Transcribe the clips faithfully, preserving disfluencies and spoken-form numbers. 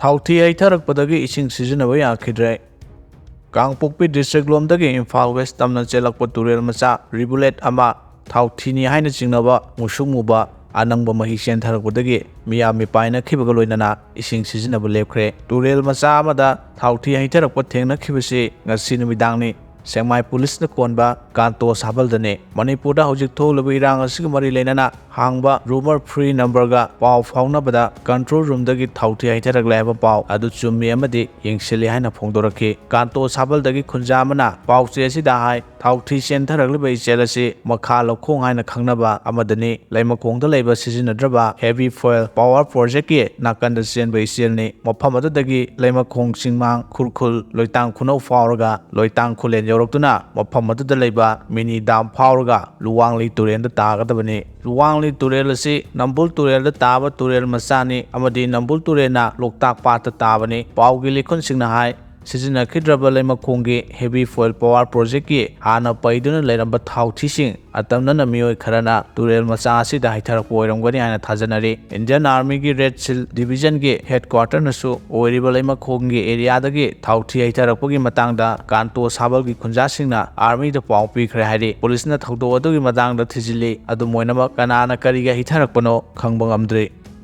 ꯊꯥꯎꯊꯤ ꯍꯩꯊꯔꯛꯄꯗꯒꯤ ꯏꯁꯤꯡ ꯁꯤꯖꯤꯟꯅꯕ ꯌꯥꯈꯤꯗ꯭ꯔꯦ꯫ ꯀꯥꯡꯄꯣꯛꯄꯤ ꯗꯤꯁꯇ꯭ꯔꯤꯛ ꯂꯣꯝꯗꯒꯤ ꯏꯝꯐꯥꯜ ꯋꯦꯁ ꯇꯝꯅ ꯆꯦꯜꯂꯛꯄ ꯇꯨꯔꯦꯜ ꯃꯆꯥ ꯔꯤꯕꯨꯂꯦꯠ ꯑꯃ ꯊꯥꯎꯊꯤꯅꯤ ꯍꯥꯏꯅ ꯆꯤꯡꯅꯕ ꯃꯨꯁꯨꯛ ꯃꯨꯕ ꯑꯅꯪꯕ ꯃꯍꯤ ꯆꯦꯟꯊꯔꯛꯄꯗꯒꯤ ꯃꯤꯌꯥꯝ ꯃꯤꯄꯥꯏꯅꯈꯤꯕꯒ ꯂꯣꯏꯅꯅ ꯏꯁꯤꯡ ꯁꯤꯖꯤꯟꯅꯕ ꯂꯦꯞꯈ꯭ꯔꯦ꯫ ꯇꯨꯔꯦꯜ ꯃꯆꯥ ꯑꯃꯗ ꯊꯥꯎꯊꯤ ꯍꯩꯊꯔꯛꯄ ꯊꯦꯡꯅꯈꯤꯕꯁꯤ ꯉꯁꯤ ꯅꯨꯃꯤꯗꯥꯡꯅꯤ꯫ ꯁꯦꯛꯃꯥꯏ ꯄꯨꯂꯤꯁꯅ ꯀꯣꯟꯕ ꯀꯥꯟꯇꯣ ꯁꯥꯕꯜꯗꯅꯤ꯫ ꯃꯅꯤꯄꯨꯔꯗ ꯍꯧꯖꯤꯛ ꯊꯣꯛꯂꯤꯕ ꯏꯔꯥꯡ ꯑꯁꯤꯒ ꯃꯔꯤ ꯂꯩꯅꯅ ꯍꯥꯡꯕ ꯔꯨꯃꯔ ꯐ꯭ꯔꯤ ꯅꯝꯕꯔꯒ ꯄꯥꯎ ꯐꯥꯎꯅꯕꯗ ꯀꯟꯇ꯭ꯔꯣꯜ ꯔꯨꯝꯗꯒꯤ ꯊꯥꯎꯊꯤ ꯍꯩꯊꯔꯛꯂꯦ ꯍꯥꯏꯕ ꯄꯥꯎ ꯑꯗꯨ ꯆꯨꯝꯃꯤ ꯑꯃꯗꯤ ꯌꯦꯡꯁꯤꯜꯂꯤ ꯍꯥꯏꯅ ꯐꯣꯡꯗꯣꯔꯛꯈꯤ꯫ ꯀꯥꯟꯇꯣ ꯁꯥꯕꯜꯗꯒꯤ ꯈꯨꯟꯖꯥ ꯑꯃꯅ ꯄꯥꯎꯆꯦ ꯑꯁꯤꯗ ꯍꯥꯏ, ꯊꯥꯎꯊꯤ ꯆꯦꯟꯊꯔꯛꯂꯤꯕ ꯏꯆꯦꯜ ꯑꯁꯤ ꯃꯈꯥ ꯂꯧꯈꯣꯡ ꯍꯥꯏꯅ ꯈꯪꯅꯕ ꯑꯃꯗꯅꯤ꯫ ꯂꯩꯃꯈꯣꯡꯗ ꯂꯩꯕ ꯁꯤꯖꯤꯟꯅꯗ꯭ꯔꯕ ꯍꯦꯚꯤ ꯐꯣꯏꯜ ꯄꯋꯥꯔ ꯄ꯭ꯔꯣꯖꯦꯛꯀꯤ ꯅꯥꯀꯟꯗ ꯆꯦꯟꯕ ꯏꯆꯦꯜꯅꯤ꯫ ꯃꯐꯝ ꯑꯗꯨꯗꯒꯤ ꯂꯩꯃꯈꯣꯡ ꯆꯤꯡꯃꯥꯡ, ꯈꯨꯔꯈꯨꯜ, ꯂꯣꯏꯇꯥꯡ ꯈꯨꯅꯧ ꯐꯥꯎꯔꯒ ꯂꯣꯏꯇꯥꯡ ꯈꯨꯂꯦꯟ ꯌꯧꯔꯛꯇꯨꯅ ꯃꯐꯝ ꯑꯗꯨꯗ ꯂꯩꯕ ꯃꯤꯅꯤ ꯗꯥꯝ ꯐꯥꯎꯔꯒ ꯂꯨꯋꯥꯡꯂꯤ ꯇꯨꯔꯦꯜꯗ ꯇꯥꯒꯗꯕꯅꯤ꯫ ꯂꯨꯋꯥꯡꯂꯤ ꯇꯨꯔꯦꯜ ꯑꯁꯤ ꯅꯝꯕꯨꯜ ꯇꯨꯔꯦꯜꯗ ꯇꯥꯕ ꯇꯨꯔꯦꯜ ꯃꯆꯥꯅꯤ ꯑꯃꯗꯤ ꯅꯝꯕꯨꯜ ꯇꯨꯔꯦꯜꯅ ꯂꯣꯛꯇꯥꯛ ꯄꯥꯠꯇ ꯇꯥꯕꯅꯤ꯫ ꯄꯥꯎꯒꯤ ꯂꯤꯈꯨꯟꯁꯤꯡꯅ ꯍꯥꯏ, ꯁꯤꯖꯤꯟꯅꯈꯤꯗ꯭ꯔꯕ ꯂꯩꯃꯈꯣꯡꯒꯤ ꯍꯦꯚꯤ ꯐꯣꯏꯜ ꯄꯋꯥꯔ ꯄ꯭ꯔꯣꯖꯦꯛꯀꯤ ꯍꯥꯟꯅ ꯄꯩꯗꯨꯅ ꯂꯩꯔꯝꯕ ꯊꯥꯎꯊꯤꯁꯤꯡ ꯑꯇꯝꯅꯅ ꯃꯤꯑꯣꯏ ꯈꯔꯅ ꯇꯨꯔꯦꯜ ꯃꯆꯥ ꯑꯁꯤꯗ ꯍꯩꯊꯔꯛꯄ ꯑꯣꯏꯔꯝꯒꯅꯤ ꯍꯥꯏꯅ ꯊꯥꯖꯅꯔꯤ꯫ ꯏꯟꯗꯤꯌꯟ ꯑꯥꯔꯃꯤꯒꯤ ꯔꯦꯗ ꯁꯤꯜ ꯗꯤꯚꯤꯖꯟꯒꯤ ꯍꯦꯗꯀ꯭ꯋꯥꯇꯔꯅꯁꯨ ꯑꯣꯏꯔꯤꯕ ꯂꯩꯃꯈꯣꯡꯒꯤ ꯑꯦꯔꯤꯌꯥꯗꯒꯤ ꯊꯥꯎꯊꯤ ꯍꯩꯊꯔꯛꯄꯒꯤ ꯃꯇꯥꯡꯗ ꯀꯥꯟꯇꯣ ꯁꯥꯕꯜꯒꯤ ꯈꯨꯟꯖꯥꯁꯤꯡꯅ ꯑꯥꯔꯃꯤꯗ ꯄꯥꯎ ꯄꯤꯈ꯭ꯔꯦ ꯍꯥꯏꯔꯤ꯫ ꯄꯨꯂꯤꯁꯅ ꯊꯧꯗꯣꯛ ꯑꯗꯨꯒꯤ ꯃꯇꯥꯡꯗ ꯊꯤꯖꯤꯜꯂꯤ꯫ ꯑꯗꯨꯝ ꯑꯣꯏꯅꯃꯛ, ꯀꯅꯥꯅ ꯀꯔꯤꯒꯤ ꯍꯩꯊꯔꯛꯄꯅꯣ ꯈꯪꯕ ꯉꯝꯗ꯭ꯔꯤ꯫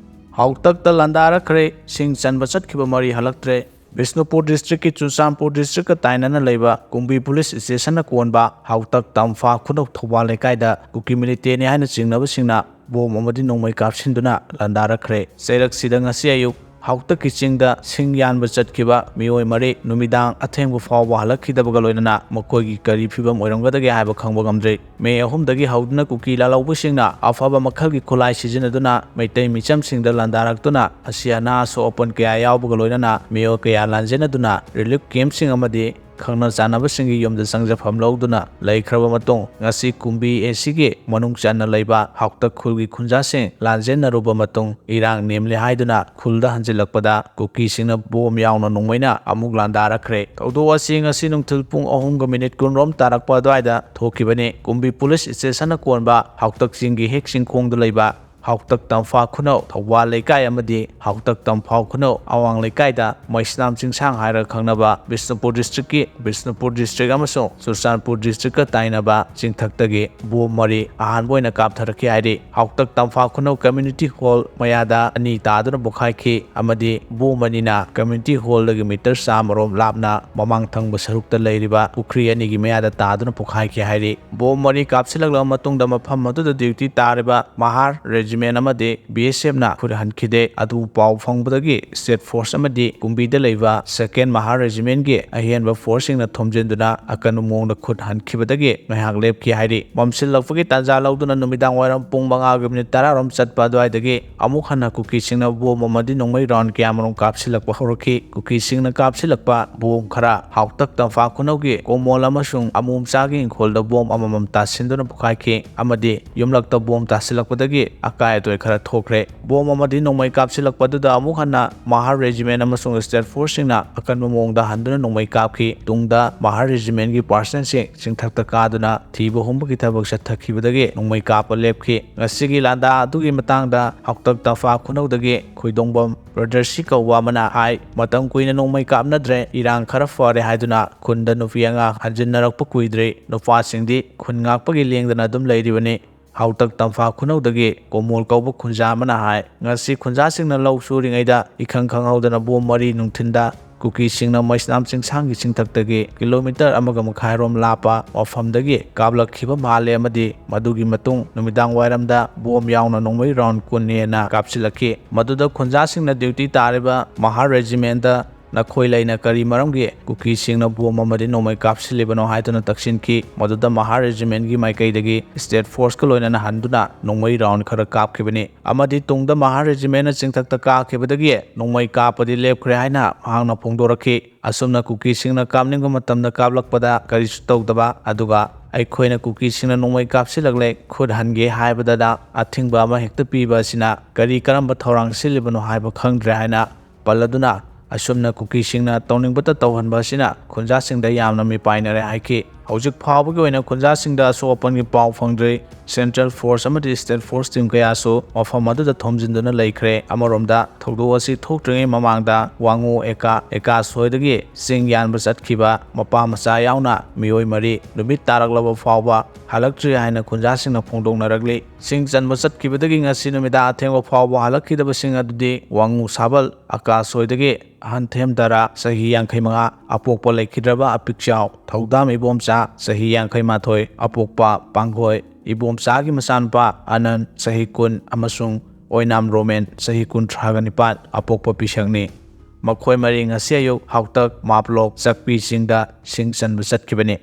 ꯍꯥꯎꯇꯛꯇ ꯂꯥꯟꯗꯥꯔꯛꯈ꯭ꯔꯦ꯫ ꯁꯤꯡ ꯆꯟꯕ ꯆꯠꯈꯤꯕ ꯃꯔꯤ ꯍꯜꯂꯛꯇ꯭ꯔꯦ꯫ ꯕꯤꯁꯅꯨꯄꯨꯔ ꯗꯤꯁꯇ꯭ꯔꯤꯛꯀꯤ ꯆꯨꯔꯆꯥꯟꯄꯨꯔ ꯗꯤꯁꯇ꯭ꯔꯤꯛꯀ ꯇꯥꯏꯅꯅ ꯂꯩꯕ ꯀꯨꯝꯕꯤ ꯄꯨꯂꯤꯁ ꯁ꯭ꯇꯦꯁꯟꯅ ꯀꯣꯟꯕ ꯍꯥꯎꯇꯛ ꯇꯝꯐꯥ ꯈꯨꯅꯧ ꯊꯧꯕꯥꯜ ꯂꯩꯀꯥꯏꯗ ꯀꯨꯀꯤ ꯃꯤꯂꯤꯇꯦꯟꯅꯤ ꯍꯥꯏꯅ ꯆꯤꯡꯅꯕꯁꯤꯡꯅ ꯕꯣꯝ ꯑꯃꯗꯤ ꯅꯣꯡꯃꯩ ꯀꯥꯞꯁꯤꯟꯗꯨꯅ ꯂꯥꯟꯗꯥꯔꯛꯈ꯭ꯔꯦ꯫ ꯆꯩꯔꯛꯁꯤꯗ ꯉꯁꯤ ꯑꯌꯨꯛ ꯍꯥꯎꯇꯛꯀꯤ ꯆꯤꯡꯗ ꯁꯤꯡ ꯌꯥꯟꯕ ꯆꯠꯈꯤꯕ ꯃꯤꯑꯣꯏ ꯃꯔꯤ ꯅꯨꯃꯤꯗꯥꯡ ꯑꯊꯦꯡꯕ ꯐꯥꯎꯕ ꯍꯜꯂꯛꯈꯤꯗꯕꯒ ꯂꯣꯏꯅꯅ ꯃꯈꯣꯏꯒꯤ ꯀꯔꯤ ꯐꯤꯕꯝ ꯑꯣꯏꯔꯝꯒꯗꯒꯦ ꯍꯥꯏꯕ ꯈꯪꯕ ꯉꯝꯗ꯭ꯔꯤ꯫ ꯃꯦ ꯑꯍꯨꯝꯗꯒꯤ ꯍꯧꯗꯨꯅ ꯀꯨꯀꯤ ꯂꯥꯜꯍꯧꯕꯁꯤꯡꯅ ꯑꯐꯕ ꯃꯈꯜꯒꯤ ꯈꯨꯠꯂꯥꯏ ꯁꯤꯖꯤꯟꯅꯗꯨꯅ ꯃꯩꯇꯩ ꯃꯤꯆꯝꯁꯤꯡꯗ ꯂꯥꯟꯗꯥꯔꯛꯇꯨꯅ ꯑꯁꯤ ꯑꯅꯥ ꯑꯁꯣꯛ ꯑꯄꯟ ꯀꯌꯥ ꯌꯥꯎꯕꯒ ꯂꯣꯏꯅꯅ ꯃꯤꯑꯣꯏ ꯀꯌꯥ ꯂꯥꯟꯖꯦꯟꯅꯗꯨꯅ ꯔꯤꯂꯤꯐ ꯀꯦꯝꯞꯁꯤꯡ ꯑꯃꯗꯤ ꯈꯪꯅ ꯆꯥꯟꯅꯕꯁꯤꯡꯒꯤ ꯌꯨꯝꯗ ꯆꯪꯖꯐꯝ ꯂꯧꯗꯨꯅ ꯂꯩꯈ꯭ꯔꯕ ꯃꯇꯨꯡ, ꯉꯁꯤ ꯀꯨꯝꯕꯤ ꯑꯦꯁꯤꯒꯤ ꯃꯅꯨꯡ ꯆꯟꯅ ꯂꯩꯕ ꯍꯥꯎꯇꯛ ꯈꯨꯜꯒꯤ ꯈꯨꯟꯖꯥꯁꯤꯡ ꯂꯥꯟꯖꯦꯟꯅꯔꯨꯕ ꯃꯇꯨꯡ, ꯏꯔꯥꯡ ꯅꯦꯝꯂꯦ ꯍꯥꯏꯗꯨꯅ ꯈꯨꯜꯗ ꯍꯟꯖꯤꯜꯂꯛꯄꯗ ꯀꯨꯀꯤꯁꯤꯡꯅ ꯕꯣꯝ ꯌꯥꯎꯅ ꯅꯣꯡꯃꯩꯅ ꯑꯃꯨꯛ ꯂꯥꯟꯗꯥꯔꯛꯈ꯭ꯔꯦ꯫ ꯊꯧꯗꯣꯛ ꯑꯁꯤ ꯉꯁꯤ ꯅꯨꯡꯊꯤꯜ ꯄꯨꯡ ꯑꯍꯨꯝꯒ ꯃꯤꯅꯤꯠ ꯀꯨꯟ ꯔꯣꯝ ꯇꯥꯔꯛꯄ ꯑꯗꯨꯋꯥꯏꯗ ꯊꯣꯛꯈꯤꯕꯅꯤ꯫ ꯀꯨꯝꯕꯤ ꯄꯨꯂꯤꯁ ꯁ꯭ꯇꯦꯁꯟꯅ ꯀꯣꯟꯕ ꯍꯥꯎꯇꯛ ꯆꯤꯡꯒꯤ ꯍꯦꯛ ꯆꯤꯡꯈꯣꯡꯗ ꯂꯩꯕ ꯍꯥꯎꯇꯛ ꯇꯝꯐꯥ ꯈꯨꯅꯧ ꯊꯧꯕꯥꯜ ꯂꯩꯀꯥꯏ ꯑꯃꯗꯤ ꯍꯥꯎꯇꯛ ꯇꯝꯐꯥ ꯈꯨꯅꯧ ꯑꯋꯥꯡ ꯂꯩꯀꯥꯏꯗ ꯃꯩꯁꯅꯥꯝ ꯆꯤꯡꯁꯥꯡ ꯍꯥꯏꯔꯒ ꯈꯪꯅꯕ ꯕꯤꯁꯅꯨꯄꯨꯔ ꯗꯤꯁꯇ꯭ꯔꯤꯛꯀꯤ, ꯕꯤꯁꯅꯨꯄꯨꯔ ꯗꯤꯁꯇ꯭ꯔꯤꯛ ꯑꯃꯁꯨꯡ ꯆꯨꯔꯆꯥꯟꯄꯨꯔ ꯗꯤꯁꯇ꯭ꯔꯤꯛꯀ ꯇꯥꯏꯅꯕ ꯆꯤꯡꯊꯛꯇꯒꯤ ꯕꯣꯝ ꯃꯔꯤ ꯑꯍꯥꯟꯕ ꯑꯣꯏꯅ ꯀꯥꯞꯊꯔꯛꯈꯤ ꯍꯥꯏꯔꯤ꯫ ꯍꯥꯎꯇꯛ ꯇꯝꯐꯥ ꯈꯨꯅꯧ ꯀꯝꯃ꯭ꯌꯨꯅꯤꯇꯤ ꯍꯣꯜ ꯃꯌꯥꯗ ꯑꯅꯤ ꯇꯥꯗꯨꯅ ꯄꯣꯈꯥꯏꯈꯤ ꯑꯃꯗꯤ ꯕꯣꯝ ꯑꯅꯤꯅ ꯀꯝꯃ꯭ꯌꯨꯅꯤꯇꯤ ꯍꯣꯜꯗꯒꯤ ꯃꯤꯇꯔ ꯆꯥꯝꯃꯔꯣꯝ ꯂꯥꯞꯅ ꯃꯃꯥꯡ ꯊꯪꯕ ꯁꯔꯨꯛꯇ ꯂꯩꯔꯤꯕ ꯄꯨꯈ꯭ꯔꯤ ꯑꯅꯤꯒꯤ ꯃꯌꯥꯗ ꯇꯥꯗꯨꯅ ꯄꯣꯈꯥꯏꯈꯤ ꯍꯥꯏꯔꯤ꯫ ꯕꯣꯝ ꯃꯔꯤ ꯀꯥꯞꯁꯤꯜꯂꯛꯂꯕ ꯃꯇꯨꯡꯗ ꯃꯐꯝ ꯑꯗꯨꯗ ꯗ꯭ꯌꯨꯇꯤ ꯇꯥꯔꯤꯕ ꯃꯍꯥꯔ ꯔꯦꯖꯤꯃꯦꯟ ꯑꯃꯗꯤ ꯕꯤ ꯑꯦꯁ ꯑꯦꯐꯅ ꯈꯨꯠ ꯍꯟꯈꯤꯗꯦ꯫ ꯑꯗꯨ ꯄꯥꯎ ꯐꯪꯕꯗꯒꯤ ꯁ꯭ꯇꯦꯠ ꯐꯣꯔꯁ ꯑꯃꯗꯤ ꯀꯨꯝꯕꯤꯗ ꯂꯩꯕ ꯁꯦꯀꯦꯟ ꯃꯍꯥꯔ ꯔꯦꯖꯤꯃꯦꯟꯒꯤ ꯑꯍꯦꯟꯕ ꯐꯣꯔꯁꯁꯤꯡꯅ ꯊꯣꯝꯖꯤꯟꯗꯨꯅ ꯑꯀꯟꯕ ꯃꯑꯣꯡꯗ ꯈꯨꯠ ꯍꯟꯈꯤꯕꯗꯒꯤ ꯉꯥꯏꯍꯥꯛ ꯂꯦꯞꯈꯤ ꯍꯥꯏꯔꯤ꯫ ꯃꯝꯁꯤꯜꯂꯛꯄꯒꯤ ꯇꯥꯟꯖꯥ ꯂꯧꯗꯨꯅ ꯅꯨꯃꯤꯗꯥꯡ ꯋꯥꯏꯔꯝ ꯄꯨꯡ ꯃꯉꯥꯒ ꯃꯤꯅꯤꯠ ꯇꯔꯥꯔꯣꯝ ꯆꯠꯄ ꯑꯗꯨꯋꯥꯏꯗꯒꯤ ꯑꯃꯨꯛ ꯍꯟꯅ ꯀꯨꯀꯤꯁꯤꯡꯅ ꯕꯣꯝ ꯑꯃꯗꯤ ꯅꯣꯡꯃꯩ ꯔꯥꯎꯟ ꯀꯌꯥꯃꯔꯨꯝ ꯀꯥꯞꯁꯤꯜꯂꯛꯄ ꯍꯧꯔꯛꯈꯤ꯫ ꯀꯨꯀꯤꯁꯤꯡꯅ ꯀꯥꯞꯁꯤꯜꯂꯛꯄ ꯕꯣꯝ ꯈꯔ ꯍꯥꯎꯇꯛ ꯇꯝꯐꯥ ꯈꯨꯅꯧꯒꯤ ꯀꯣꯃꯣꯜ ꯑꯃꯁꯨꯡ ꯑꯃꯣꯝꯆꯥꯒꯤ ꯏꯪꯈꯣꯜꯗ ꯕꯣꯝ ꯑꯃꯃꯝ ꯇꯥꯁꯤꯟꯗꯨꯅ ꯄꯣꯈꯥꯏꯈꯤ ꯑꯃꯗꯤ ꯌꯨꯝꯂꯛꯇ ꯕꯣꯝ ꯇꯥꯁꯤꯜꯂꯛꯄꯗꯒꯤ ꯑꯀꯥꯏ ꯑꯇꯣꯏ ꯈꯔ ꯊꯣꯛꯈ꯭ꯔꯦ꯫ ꯕꯣꯝ ꯑꯃꯗꯤ ꯅꯣꯡꯃꯩ ꯀꯥꯞꯁꯤꯜꯂꯛꯄꯗꯨꯗ ꯑꯃꯨꯛ ꯍꯟꯅ ꯃꯍꯥꯔ ꯔꯦꯖꯤꯃꯦꯟ ꯑꯃꯁꯨꯡ ꯁ꯭ꯇꯦꯠ ꯐꯣꯔꯁꯁꯤꯡꯅ ꯑꯀꯟꯕ ꯃꯑꯣꯡꯗ ꯍꯟꯗꯨꯅ ꯅꯣꯡꯃꯩ ꯀꯥꯞꯈꯤ꯫ ꯇꯨꯡꯗ ꯃꯍꯥꯔ ꯔꯦꯖꯤꯃꯦꯟꯒꯤ ꯄꯥꯔꯁꯟꯁꯤꯡ ꯆꯤꯡꯊꯛꯇ ꯀꯥꯗꯨꯅ ꯊꯤꯕ ꯍꯨꯝꯕꯒꯤ ꯊꯕꯛ ꯆꯠꯊꯈꯤꯕꯗꯒꯤ ꯅꯣꯡꯃꯩ ꯀꯥꯞꯄ ꯂꯦꯞꯈꯤ꯫ ꯉꯁꯤꯒꯤ ꯂꯥꯟꯗꯥ ꯑꯗꯨꯒꯤ ꯃꯇꯥꯡꯗ ꯍꯥꯎꯇꯛ ꯇꯝꯐꯥ ꯈꯨꯅꯧꯗꯒꯤ ꯈꯣꯏꯗꯣꯡꯕꯝ ꯕ꯭ꯔꯗꯔꯁꯤ ꯀꯧꯕ ꯑꯃꯅ ꯍꯥꯏ, ꯃꯇꯝ ꯀꯨꯏꯅ ꯅꯣꯡꯃꯩ ꯀꯥꯞꯅꯗ꯭ꯔꯦ, ꯏꯔꯥꯡ ꯈꯔ ꯐꯔꯦ ꯍꯥꯏꯗꯨꯅ ꯈꯨꯟꯗ ꯅꯨꯄꯤ ꯑꯉꯥꯡ ꯍꯟꯖꯤꯟꯅꯔꯛꯄ ꯀꯨꯏꯗ꯭ꯔꯤ꯫ ꯅꯨꯄꯥꯁꯤꯡꯗꯤ ꯈꯨꯟ ꯉꯥꯛꯄꯒꯤ ꯂꯦꯡꯗꯅ ꯑꯗꯨꯝ ꯂꯩꯔꯤꯕꯅꯤ꯫ ꯍꯥꯎꯇꯛ ꯇꯝꯐꯥ ꯈꯨꯅꯧꯗꯒꯤ ꯀꯣꯃꯣꯜ ꯀꯧꯕ ꯈꯨꯟꯖꯥ ꯑꯃꯅ ꯍꯥꯏ, ꯉꯁꯤ ꯈꯨꯟꯖꯥꯁꯤꯡꯅ ꯂꯧ ꯁꯨꯔꯤꯉꯩꯗ ꯏꯈꯪ ꯈꯪꯍꯧꯗꯅ ꯕꯣꯝ ꯃꯔꯤ ꯅꯨꯡꯊꯤꯟꯗ ꯀꯨꯀꯤꯁꯤꯡꯅ ꯃꯩꯁꯅꯥꯝ ꯆꯤꯡꯁꯥꯡꯒꯤ ꯆꯤꯡꯊꯛꯇꯒꯤ ꯀꯤꯂꯣꯃꯤꯇꯔ ꯑꯃꯒ ꯃꯈꯥꯏꯔꯣꯝ ꯂꯥꯞꯄ ꯃꯐꯝꯗꯒꯤ ꯀꯥꯞꯂꯛꯈꯤꯕ ꯃꯥꯜꯂꯦ ꯑꯃꯗꯤ ꯃꯗꯨꯒꯤ ꯃꯇꯨꯡ ꯅꯨꯃꯤꯗꯥꯡ ꯋꯥꯏꯔꯝꯗ ꯕꯣꯝ ꯌꯥꯎꯅ ꯅꯣꯡꯃꯩ ꯔꯥꯎꯟ ꯀꯨꯟ ꯍꯦꯟꯅ ꯀꯥꯞꯁꯤꯜꯂꯛꯈꯤ꯫ ꯃꯗꯨꯗ ꯈꯨꯟꯖꯥꯁꯤꯡꯅ ꯗ꯭ꯌꯨꯇꯤ ꯇꯥꯔꯤꯕ ꯃꯍꯥꯔ ꯔꯦꯖꯤꯃꯦꯟꯗ ꯅꯈꯣꯏ ꯂꯩꯅ ꯀꯔꯤ ꯃꯔꯝꯒꯤ ꯀꯨꯀꯤꯁꯤꯡꯅ ꯕꯣꯝ ꯑꯃꯗꯤ ꯅꯣꯡꯃꯩ ꯀꯥꯞꯁꯤꯜꯂꯤꯕꯅꯣ ꯍꯥꯏꯗꯨꯅ ꯇꯛꯁꯤꯟꯈꯤ꯫ ꯃꯗꯨꯗ ꯃꯍꯥꯔ ꯔꯦꯖꯤꯃꯦꯟꯒꯤ ꯃꯥꯏꯀꯩꯗꯒꯤ ꯁ꯭ꯇꯦꯠ ꯐꯣꯔꯁꯀ ꯂꯣꯏꯅꯅ ꯍꯟꯗꯨꯅ ꯅꯣꯡꯃꯩ ꯔꯥꯎꯟ ꯈꯔ ꯀꯥꯞꯈꯤꯕꯅꯤ ꯑꯃꯗꯤ ꯇꯨꯡꯗ ꯃꯍꯥꯔ ꯔꯦꯖꯤꯃꯦꯟꯅ ꯆꯤꯡꯊꯛꯇ ꯀꯥꯈꯤꯕꯗꯒꯤ ꯅꯣꯡꯃꯩ ꯀꯥꯞꯄꯗꯤ ꯂꯦꯞꯈ꯭ꯔꯦ ꯍꯥꯏꯅ ꯃꯍꯥꯛꯅ ꯐꯣꯡꯗꯣꯔꯛꯈꯤ꯫ ꯑꯁꯨꯝꯅ ꯀꯨꯀꯤꯁꯤꯡꯅ ꯀꯥꯞꯅꯤꯡꯕ ꯃꯇꯝꯗ ꯀꯥꯞꯂꯛꯄꯗ ꯀꯔꯤꯁꯨ ꯇꯧꯗꯕ, ꯑꯗꯨꯒ ꯑꯩꯈꯣꯏꯅ ꯀꯨꯀꯤꯁꯤꯡꯅ ꯅꯣꯡꯃꯩ ꯀꯥꯞꯁꯤꯜꯂꯛꯂꯦ, ꯈꯨꯠ ꯍꯟꯒꯦ ꯍꯥꯏꯕꯗꯗ ꯑꯊꯤꯡꯕ ꯑꯃ ꯍꯦꯛꯇ ꯄꯤꯕ ꯑꯁꯤꯅ ꯀꯔꯤ ꯀꯔꯝꯕ ꯊꯧꯔꯥꯡ ꯁꯤꯜꯂꯤꯕꯅꯣ ꯍꯥꯏꯕ ꯈꯪꯗ꯭ꯔꯦ ꯍꯥꯏꯅ ꯄꯜꯂꯗꯨꯅ, ꯑꯁꯨꯝꯅ ꯀꯨꯀꯤꯁꯤꯡꯅ ꯇꯧꯅꯤꯡꯕꯇ ꯇꯧꯍꯟꯕ ꯑꯁꯤꯅ ꯈꯨꯟꯖꯥꯁꯤꯡꯗ ꯌꯥꯝꯅ ꯃꯤꯄꯥꯏꯅꯔꯦ ꯍꯥꯏꯈꯤ꯫ ꯍꯧꯖꯤꯛ ꯐꯥꯎꯕꯒꯤ ꯑꯣꯏꯅ ꯈꯨꯟꯖꯥꯁꯤꯡꯗ ꯑꯁꯣꯛ ꯑꯄꯟꯒꯤ ꯄꯥꯎ ꯐꯪꯗ꯭ꯔꯤ꯫ Central Force ꯑꯃꯗꯤ State Force team ꯀꯌꯥꯁꯨ ꯃꯐꯝ ꯑꯗꯨꯗ ꯊꯣꯝꯖꯤꯟꯗꯨꯅ ꯂꯩꯈ꯭ꯔꯦ꯫ ꯑꯃꯔꯣꯝꯗ, ꯊꯧꯗꯣꯛ ꯑꯁꯤ ꯊꯣꯛꯇ꯭ꯔꯤꯉꯩ ꯃꯃꯥꯡꯗ ꯋꯥꯉꯨ ꯑꯦꯀꯥ, ꯑꯦꯀꯥ ꯁꯣꯏꯗꯒꯤ ꯆꯤꯡ ꯌꯥꯟꯕ ꯆꯠꯈꯤꯕ ꯃꯄꯥ ꯃꯆꯥ ꯌꯥꯎꯅ ꯃꯤꯑꯣꯏ ꯃꯔꯤ ꯅꯨꯃꯤꯠ ꯇꯥꯔꯛꯂꯕ ꯐꯥꯎꯕ ꯍꯜꯂꯛꯇ꯭ꯔꯤ ꯍꯥꯏꯅ ꯈꯨꯟꯖꯥꯁꯤꯡꯅ ꯐꯣꯡꯗꯣꯛꯅꯔꯛꯂꯤ꯫ ꯆꯤꯡ ꯆꯟꯕ ꯆꯠꯈꯤꯕꯗꯒꯤ ꯉꯁꯤ ꯅꯨꯃꯤꯗꯥꯡ ꯑꯊꯦꯡꯕ ꯐꯥꯎꯕ ꯍꯜꯂꯛꯈꯤꯗꯕꯁꯤꯡ ꯑꯗꯨꯗꯤ ꯋꯥꯉꯨ ꯁꯥꯕꯜ ꯑꯀꯥ ꯁꯣꯏꯗꯒꯤ ꯑꯍꯟ ꯊꯦꯝꯗꯔꯥ, ꯆꯍꯤ ꯌꯥꯡꯈꯩ ꯃꯉꯥ, ꯑꯄꯣꯛꯄ ꯂꯩꯈꯤꯗ꯭ꯔꯕ ꯑꯄꯤꯛꯆꯥꯎ ꯊꯧꯗꯥꯝ ꯏꯕꯣꯝꯆꯥ, ꯆꯍꯤ ꯌꯥꯡꯈꯩ ꯃꯥꯊꯣꯏ, ꯑꯄꯣꯛꯄ ꯄꯥꯡꯒꯣꯏ ꯏꯕꯣꯝꯆꯥꯒꯤ ꯃꯆꯥꯅꯨꯄꯥ ꯑꯅꯟ, ꯆꯍꯤ ꯀꯨꯟ, ꯑꯃꯁꯨꯡ ꯑꯣꯏꯅꯥꯝ ꯔꯣꯃꯦꯟ, ꯆꯍꯤ ꯀꯨꯟꯊ꯭ꯔꯥꯒ ꯅꯤꯄꯥꯟ, ꯑꯄꯣꯛꯄ ꯄꯤꯁꯛꯅꯤ꯫ ꯃꯈꯣꯏ ꯃꯔꯤ ꯉꯁꯤ ꯑꯌꯨꯛ ꯍꯥꯎꯇꯛ ꯃꯥꯞꯂꯣꯛ ꯆꯛꯄꯤ ꯆꯤꯡꯗ ꯁꯤꯡ ꯆꯟꯕ ꯆꯠꯈꯤꯕꯅꯤ꯫